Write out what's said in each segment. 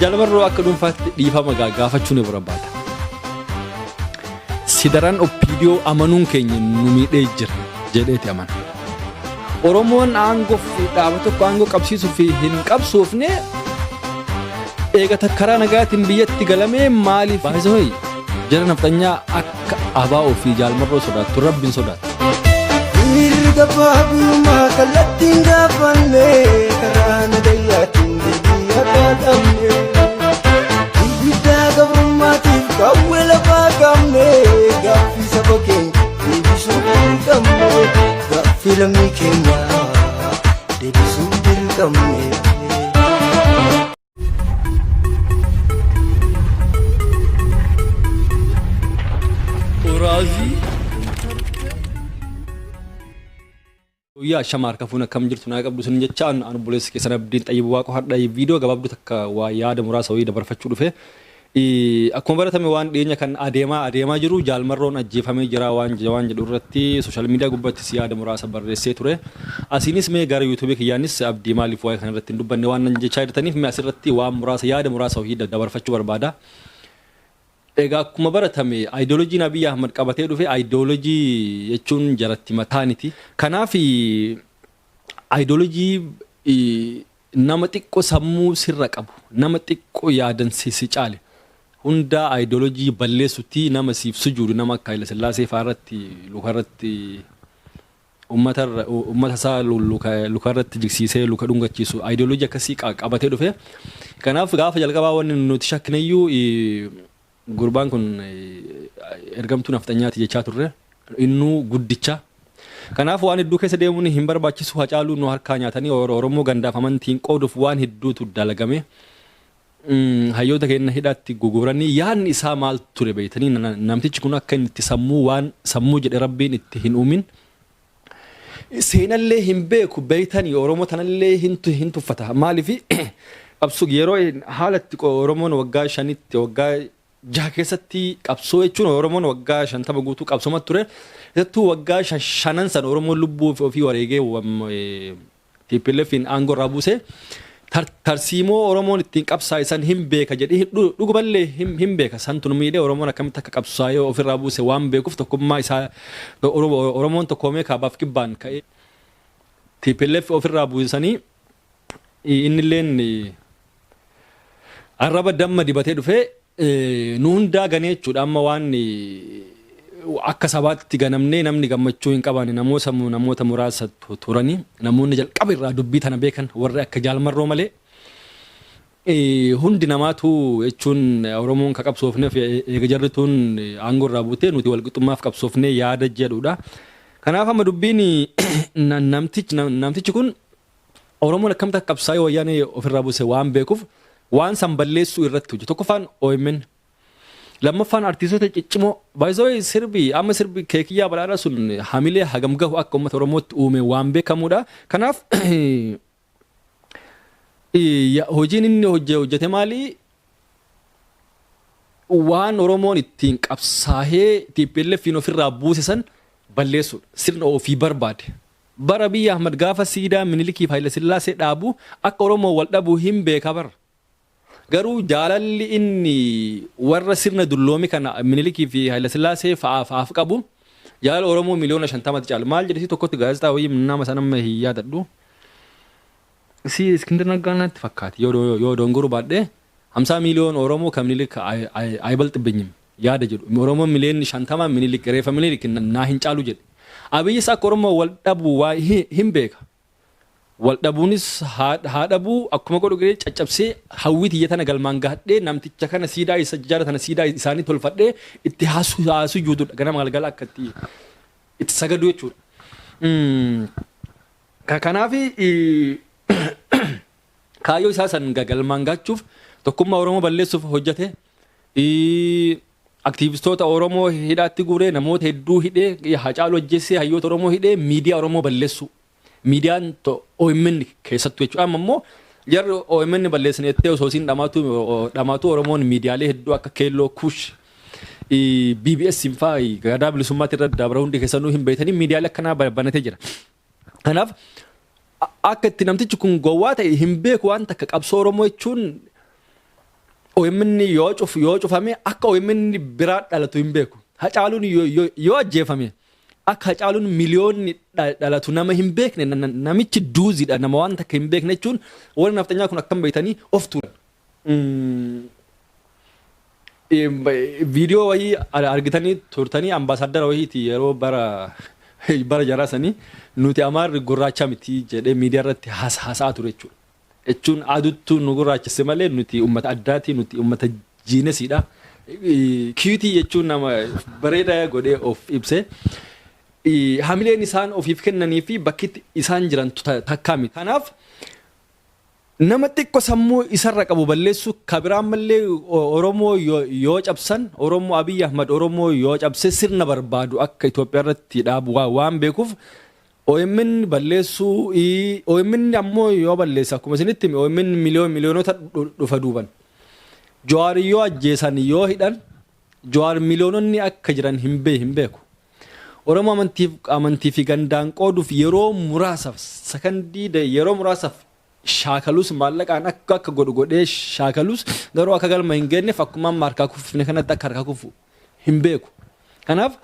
Jaal Marroo akka dhuunfaatti dhiifama gaafachuu ni barbaada. Si daran OPDO amanuun keenya nu miidhee jira jedheeti amana. Oromoon aangoo fi dhaaba tokko aangoo qabsiisuu fi hin qabsoofne eega karaa nagaatiin biyyatti galamee maaliif baay'isoo jara nafxanyaa akka ABO fi Jaal Marroo sodaattu rabbiin sodaattu. Mirga baabiyummaa kallattiin gaafanne karaa nagayyaatiin deebii akka dhabne. Ibiddaa gabrummaatiif qawwee lafaa qabne gaaffii saba keenya deebisuu dirqamne gaaffii lammii keenya deebisuu dirqamne. Uraazii. Guyyaa shama harka fuun akkam jirtu naa qabdu sin jecha an obboleessi keessan Abdiin Xayyib Waaqoo har'a viidiyoo gabaabduu takka waa yaada muraasa wayii dabarfachuu dhufe. Akkuma baratame waan dhiyeenya kan adeemaa adeemaa jiru Jaal Marroon ajjeefamee jira waan waan jedhu irratti sooshaal miidiyaa gubbattis yaada muraasa barreessee ture. Asiinis mee gara yuutuubii kiyyaanis Abdii maaliif waa'ee kana irratti hin dubbanne waan nan jechaa jirtaniif mee asirratti waan muraasa yaada muraasa wayii dabarfachuu barbaada. Egaa akkuma baratame ayidoolojiin Abiy Ahmad qabatee dhufe ayidoolojii jechuun jaratti mataaniti. Kanaaf ayidoolojii nama xiqqo sammuu sirra qabu, nama xiqqo yaadan si si caale hundaa ayidoolojii balleessutti nama siif sujuudu nama akka Hayilasillaasee fa'aa irratti luka irratti ummata ummata isaa luka luka irratti jigsiisee luka dhungachiisu ayidoolojii akkasii qabatee dhufe. Kanaaf gaafa jalqabaa wanni nuti shakkineyyuu gurbaan kun ergamtuu nafxanyaati jechaa turre. Innuu guddicha. Kanaaf waan hedduu keessa deemuun hin barbaachisu. Hacaaluu nu harkaa nyaatanii Oromoo gandaaf amantiin qooduuf waan hedduutu dalagame. Hayyoota keenya hidhaatti guguranii yaadni isaa maal ture beektanii namtichi kun akka inni itti sammuu waan sammuu jedhe rabbiin itti hin uumin. Seenallee hin beeku beektanii Oromoo tanallee hin tuffata. Maaliif qabsoo yeroo haala itti Oromoon waggaa shanitti waggaa jaha keessatti qabsoo jechuun Oromoon waggaa 50 guutuu qabsoma ture. Keessattuu waggaa shanan san Oromoon lubbuu ofii wareegee TPLFin aangoo irraa buuse tarsiimoo Oromoon ittiin qabsaa'e san hin beeka jedhee dhugumallee hin beeka. Santu nu miidhee Oromoon akkamitti akka qabsaa'ee ofirraa buuse waan beekuuf tokkummaa isaa Oromoon tokkoomee kaabaaf kibbaan ka'ee TPLF ofirraa buusanii innilleen arraba damma dibatee dhufee nu hundaa ganee jechuudha. Amma waan akka sabaatti ganamnee namni gammachuu hin qabaanne namoota namoota muraasa turanii namoonni jalqaba irraa dubbii tana beekan warri akka Jaal Marroo malee hundi namaatu jechuun Oromoon ka qabsoofneef eega jarri tun aangoo irraa buutee nuti walqixxummaaf qabsoofnee yaada jedhudha. Kanaaf amma dubbiin namtichi kun Oromoon akkamitti akka qabsaa'ee wayyaanee ofirraa buuse waan beekuuf waan san balleessuu irratti hojjetu. Tokkoffaan OMN. Lammaffaan artiistota ciccimoo. By the way sirbi amma sirbi keekiyyaa badhaadhaa sun hamilee hagam gahu akka uummata Oromootti uume waan beekamuudha. Kanaaf hojiin inni hojjete maali? Waan Oromoon ittiin qabsaahee TPLFin ofirraa buuse san balleessuudha. Sirna ofii barbaade. Bar Abiy Ahmad gaafa siidaa Minilikiif Hayilasillaasee dhaabu akka Oromoon wal dhabu hin beeka bar. Garuu jaalalli inni warra sirna dulloome kana Minilikii fi Hayilasillaasee fa'aaf qabu jaalala Oromoo miliyoona 50tti caala. Maal jedhe si tokkotti gaazexaa wayii nama sana amma hin yaadadhu. Si Iskindir Naggaa natti fakkaate yoo dongoruu baadhee 50 miiliyoon Oromoo kan Minilik ayibalxibbinyim. yaada jedhu. Oromoon miliyoonni 50 Minilik reefa Minilik naa hin caalu jedhe. Abiyyis akka Oromoon wal dhabu waa hin beeka. Wal dhabuunis haa dhabuu akkuma godhu godhee caccabsee hawwii tiyya tana galmaan gahadhee namticha kana siidaa isa jara tana siidaa isaanii tolfadhee itti haa sujuududha. Ganama galgala akka itti itti sagaduu jechuudha. Kanaaf kaayyoo isaa san galmaan gahachuuf tokkummaa Oromoo balleessuuf hojjete. Aktiivistoota Oromoo hidhaatti guuree namoota hedduu hidhee Hacaaluu ajjeessee hayyoota Oromoo hidhee miidiyaa Oromoo balleessuu. Miidiyaan OMN keessattuu jechuudha. Amma immoo jarri OMN balleessine jettee osoo isiin dhamaatu Oromoon miidiyaalee hedduu akka Keelloo Kuush BBS fa'aa gadaa bilisummaatti irra dabra hundi keessanuu hin beektanii miidiyaalee akkanaa banatee jira. Kanaaf akka itti namtichi kun gowwaa ta'e hin beeku waan takka qabsoo Oromoo jechuun OMN yoo cufu yoo cufame akka OMN biraa dhalatu hin beeku. Hacaaluun yoo ajjeefame akka Hacaaluun miliyoonni dhalatu nama hin beekne, namichi duuziidha, nama waan takka hin beekne jechuun warri nafxanyaa kun akkam beektanii of tuulan. Viidiyoo wayii argitanii turtanii, ambaasaadara wayiiti yeroo bara jaraa sanii nuti Amaarri gurraacha miti jedhee miidiyaa irratti haasa'aa ture jechuudha. Jechuun aduttuu nu gurraachise malee nuti uummata addaati, nuti uummata geniusiidha. Kiitii jechuun nama bareedaa godhee of ibse. Hamileen isaan ofiif kennanii fi bakki isaan jiran takkaa miti. Kanaaf nama xiqqoo sammuu isarra qabu balleessu kabiraan mallee Oromoo yoo cabsan, Oromoo Abiy Ahmad Oromoo yoo cabse sirna barbaadu akka Itoophiyaa irratti dhaabu waan beekuuf OMN balleessuu. OMN ammoo yoo balleessa, akkuma isinitti hime, OMN miliyoonota dhufa duuban. Jawaar yoo ajjeesan, yoo hidhan, Jawaar miliyoononni akka jiran hin beeku. Oromoo amantii fi gandaan qooduuf yeroo muraasaaf, sakandii yeroo muraasaaf shaakalus, maallaqaan akka godhu godhee shaakalus, garuu akka galma hin geenyeef akkuma amma harkaa kuffifne kanatti akka harkaa kufu hin beeku. Kanaaf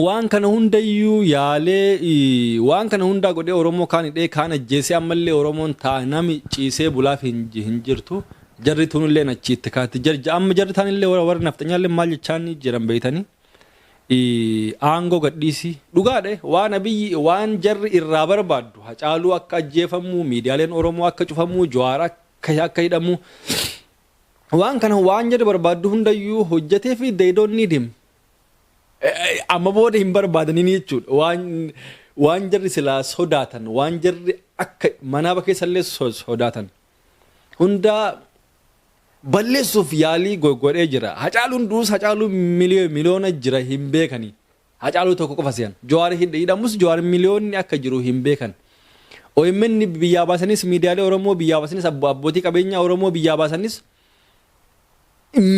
waan kana hundayyuu yaalee, waan kana hundaa godhee, Oromoo kaan hidhee, kaan ajjeesee, ammallee Oromoon ta'a nami ciisee bulaaf hin jirtu. Jarri tunillee achi itti kaatti. Amma jarri taanillee warri nafxanyaallee maal jechaan jiran beeytanii? Aangoo gadhiisii dhugaadha. Waan Abiyyi, waan jarri irraa barbaaddu, Hacaaluu akka ajjeefamu, miidiyaaleen Oromoo akka cufamu, Jawaar akka hidhamu, waan kana waan jarri barbaaddu hundayyuu hojjetee fi they don't need him. Amma booda hin barbaadanii jechuudha. Waan jarri silaa sodaatan, waan jarri akka manaaba keessallee sodaatan hundaa balleessuuf yaalii godhee jira. Hacaaluun duus Hacaaluu miliyoona jira hin beekani. Hacaaluu tokko qofa se'an. Jawaar hidhamus Jawaar miliyoonni akka jiru hin beekan. OMN biyyaa baasanis, miidiyaalee Oromoo biyyaa baasanis, abbootii qabeenyaa Oromoo biyyaa baasanis,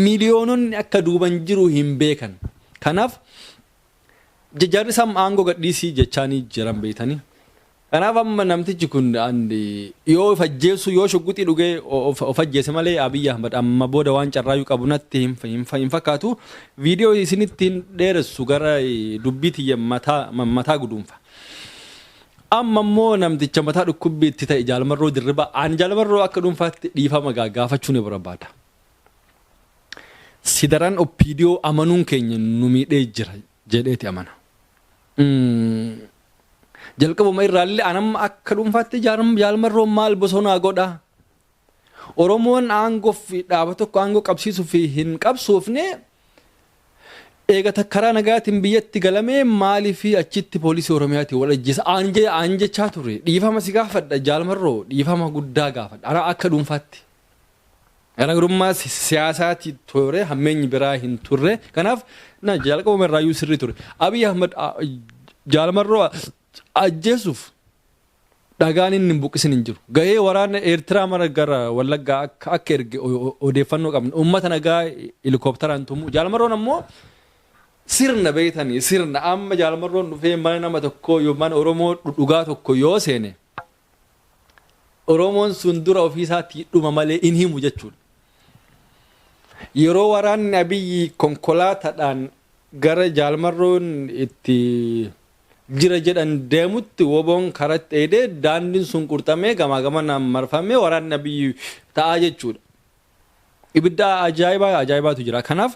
miliyoononni akka duuban jiru hin beekan. Kanaaf jarri isaan aangoo gadhiisii jechaanii jiran beektanii. Kanaaf amma namtichi kun yoo of ajjeesu, yoo shugguxii dhugee of ajjeese malee Abiy Ahmad amma booda waan carraayyuu qabu natti hin fakkaatu. Viidiyoo isinitti hin dheeressu, gara dubbii tiyya mataa guduunfa. Amma immoo namticha mataa dhukkubbii itti ta'e, Jaalmarroo Dirribaa, aan Jaalmarroo akka dhuunfaatti dhiifama gaafachuu ni barbaada. Sidaran OPDO amanuun keenya nu miidhee jira jedheeti amana. Jalqabuma irraallee anamma akka dhuunfaatti Jaalmarroon maal bosonaa godha? Oromoon aangoo fi dhaaba tokko aangoo qabsiisuu fi hin qabsuufne eega karaa nagaatiin biyyatti galamee maaliif achitti poolisii Oromiyaatiin wal ajjeesa aan jechaa ture. Dhiifama si gaafadha, Jaalmarroo, dhiifama guddaa gaafadha ana akka dhuunfaatti. Garaagarummaa siyaasaati ture, hammeenyi biraa hin turre. Kanaaf na jalqabuma irraayyuu sirrii ture. Abiy Ahmad Jaalmarroo ajjeesuuf dhagaan inni hin buqqisin hin jiru. Gahee waraana Eertiraa mara gara Wallaggaa akka erge odeeffannoo qabna. Uummata nagaa helikoophteraan tumu. Jaalmarroon ammoo sirna beektanii, sirna amma Jaalmarroon dhufee mana nama tokkoo yoo mana Oromoo dhugaa tokko yoo seene, Oromoon sun dura ofiisaatii dhuma malee in himu jechuudha. Yeroo waraanni Abiyyi konkolaataadhaan gara Jaalmarroon itti jira jedhan deemutti woboon karatti eedee daandiin sun qurxamee gamaa gamanaan marfamee waraanni Abiyyi ta'aa jechuudha. Ibidda ajaa'ibaa ajaa'ibaatu jira. Kanaaf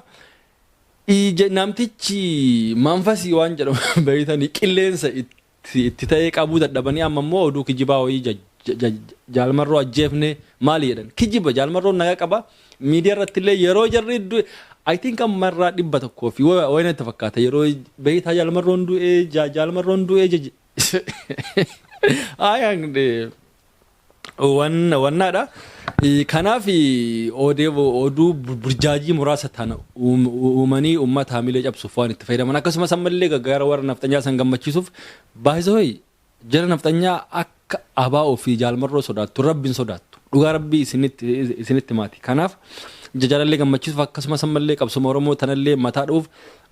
namtichi manfasii waan jedhamu beektanii, qilleensa itti ta'ee qabuu dadhabanii amma immoo oduu kijibaa wayii Jaalmarroo ajjeefne maali jedhan. Kijiba, Jaalmarroon nagaa qaba. Miidiyaa irratti illee yeroo jarri I think ammarraa 100 fi wayi natti fakkaata, yeroo beektaa Jaalmarroon du'ee, Jaalmarroon du'ee ayaan wannaadha. Kanaaf oduu burjaajii muraasa tana uumanii uummata hamilee cabsuuf waan itti fayyadaman, akkasumas ammallee gara warra nafxanyaa san gammachiisuuf baay'isoo jara nafxanyaa akka abaa ofii Jaalmarroo sodaattu rabbiin sodaattu dhugaa rabbii isinitti maati. Kanaaf jalallee gammachiisuuf, akkasumas ammallee qabsuma Oromoo tanallee mataa dhuuf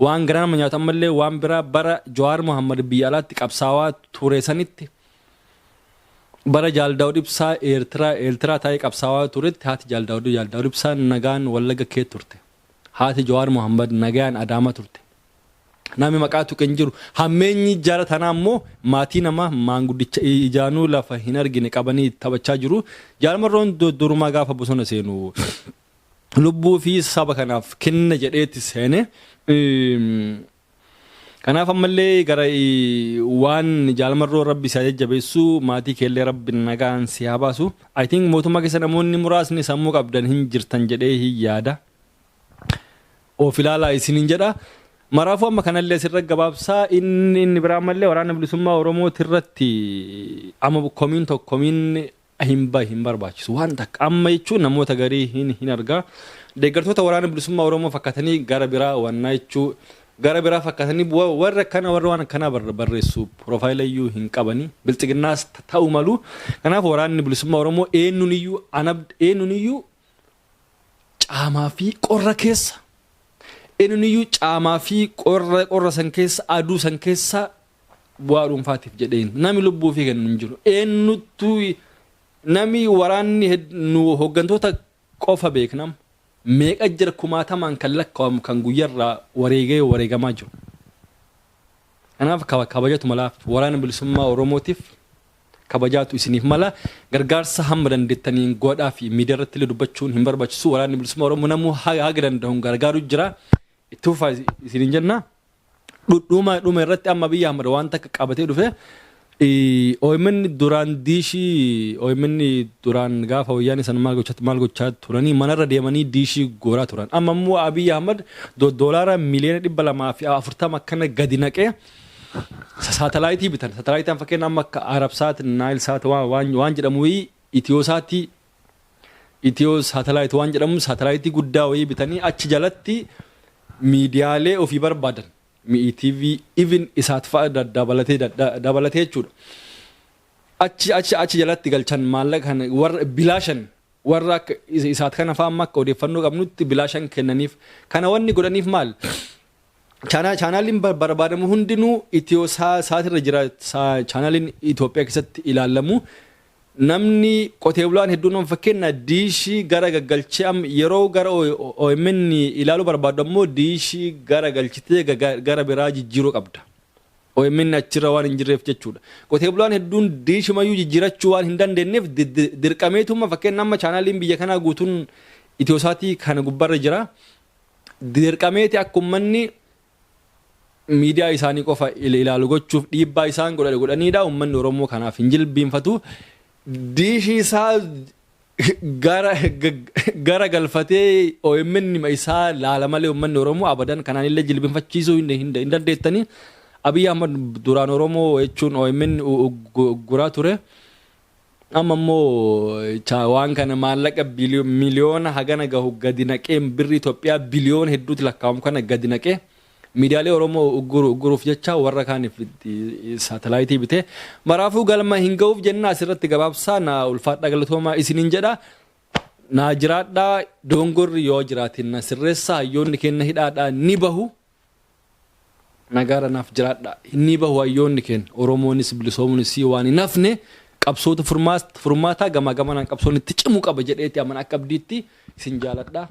waan garaa nama nyaatu, ammallee waan biraa bara Jawaar Mohammad biyya alaatti qabsaawaa ture sanitti Bara Jaal Daawud Ibsaa Eertiraa Eertiraa taa'ee qabsaawaa turetti haati Jaal Daawud Jaal Daawud Ibsaa nagaan Wallagga kee turte. Haati Jawaar Mohammad nagaan Adaama turte. Namni maqaa tuqe hin jiru. Hammeenyi jara tanaa immoo maatii namaa maanguddicha ijaanuu lafa hin argine qabanii taphachaa jiru. Jaal Marroon durumaa gaafa bosona seenu lubbuu fi saba kanaaf kenna jedheetti seene. Kanaaf ammallee gara waan Jaal Marroo, Rabbi si haa jajjabeessu, maatii keellee Rabbi nagaan si haa baasu. I think mootummaa keessa namoonni muraasni sammuu qabdan hin jirtan jedhee hin yaada. Of ilaalaa isiniin jedha. Maraafuu amma kanallee asirra gabaabsaa. Inni biraa ammallee Waraana Bilisummaa Oromooti irratti amma komiin tokko komiin hin barbaachisu waan takka amma jechuun namoota garii hin argaa. Deeggartoota Waraana Bilisummaa Oromoo fakkaatanii gara biraa wannaa jechuu gara biraa fakkaatanii warra akkana, warra waan akkanaa barreessu profile iyyuu hin qabanii, Bilxiginnaas ta'uu malu. Kanaaf Waraanni Bilisummaa Oromoo eenyuun iyyuu anab eenyuun iyyuu caamaa fi qorra keessa, eenyuun iyyuu caamaa fi qorra san keessa, aduu san keessa bu'aa dhuunfaatiif jedheen nami lubbuu fi kennu hin jiru. Eenyuttuu nami waraanni nu hooggantoota qofa beeknam, meeqa jira kumaatamaan kan lakkaa'amu kan guyyarraa wareegee wareegamaa jiru. Kanaaf kabajatu malaaf, Waraana Bilisummaa Oromootiif kabajaatu isiniif mala. Gargaarsa hamma dandeettaniin godhaa fi miidiyaa irratti illee dubbachuun hin barbaachisu. Waraanni Bilisummaa Oromoo namuu haga danda'uun gargaaru jira. Itti fufaa isiniin jenna. Dhuma dhuma irratti amma Abiyyi Ahmad waan takka qabatee dhufe. OMN duraan diishii, OMN duraan gaafa wayyaanee san maal gochaa turanii? Manarra deemanii diishii gooraa turan. Amma immoo Abiyyi Ahmad doolaara 240,000,000 akkana gadi naqee saatalaayitii bitan. Saatalaayitiin fakkeenya amma akka Arabsaat, Naayilsaat waan jedhamu wayii, Itiyoosaatti, Itiyoo satellite waan jedhamu, saatalaayitii guddaa wayii bitanii achi jalatti miidiyaalee ofii barbaadan, ETV, even isaat fa'a dabalatee jechuudha. Achi jalatti galchan. Maallaqa kana warra bilaashan, warra akka isaat kana fa'a amma akka odeeffannoo qabnutti bilaashan kennaniif. Kana wanni godhaniif maal? Chaanaaliin barbaadamu hundinuu Itiyoo saatirra jira. Chaanaaliin Itoophiyaa keessatti ilaalamu, namni qotee bulaan hedduun amma fakkeenya diishii gara gaggalchee amma yeroo gara OMN ilaaluu barbaadu ammoo diishii gara galchitee gara biraa jijjiiruu qabda. OMN achirra waan hin jirreef jechuudha. Qotee bulaan hedduun diishimayyuu jijjiirachuu waan hin dandeenyeef dirqameetuma fakkeenya amma chaanaaliin biyya kanaa guutuun Itiyooosaatii kana gubbarra jira. Dirqameeti akka uummanni miidiyaa isaanii qofa ilaalu gochuuf dhiibbaa isaan godhanidha. Uummanni Oromoo kanaaf hin jilbiinfatu. Diishii isaa gara galfatee OMN isaa laala malee uummanni Oromoo abadan kanaan illee jilbiinfachiisuu hin dandeettanii. Abiyyi Ahmad duraan Oromoo jechuun OMN guraa ture. Amma immoo waan kana maallaqa miliyoona hagana gahu gadi naqee, birri Itoophiyaa biliyoona hedduutti lakkaa'amu kana gadi naqee miidiyaalee Oromoo ugguruuf jecha warra kaaniif saatalaayitii bitee maraafuu galma hin ga'uuf jenna. Asirratti gabaabsaa na ulfaadha, galatoomaa isiniin jedha. Naa jiraadhaa, dongorri yoo jiraatin na sirreessa, hayyoonni kenna hidhaadhaa ni bahu. Nagaara naaf jiraadha. Inni bahu hayyoonni keenya, Oromoonis bilisoomuunis waan hin hafne. Qabsoota furmaataa gamaa gamanaan qabsoon itti cimu qaba jedheeti amana akka abdiitti. Isin jaaladha.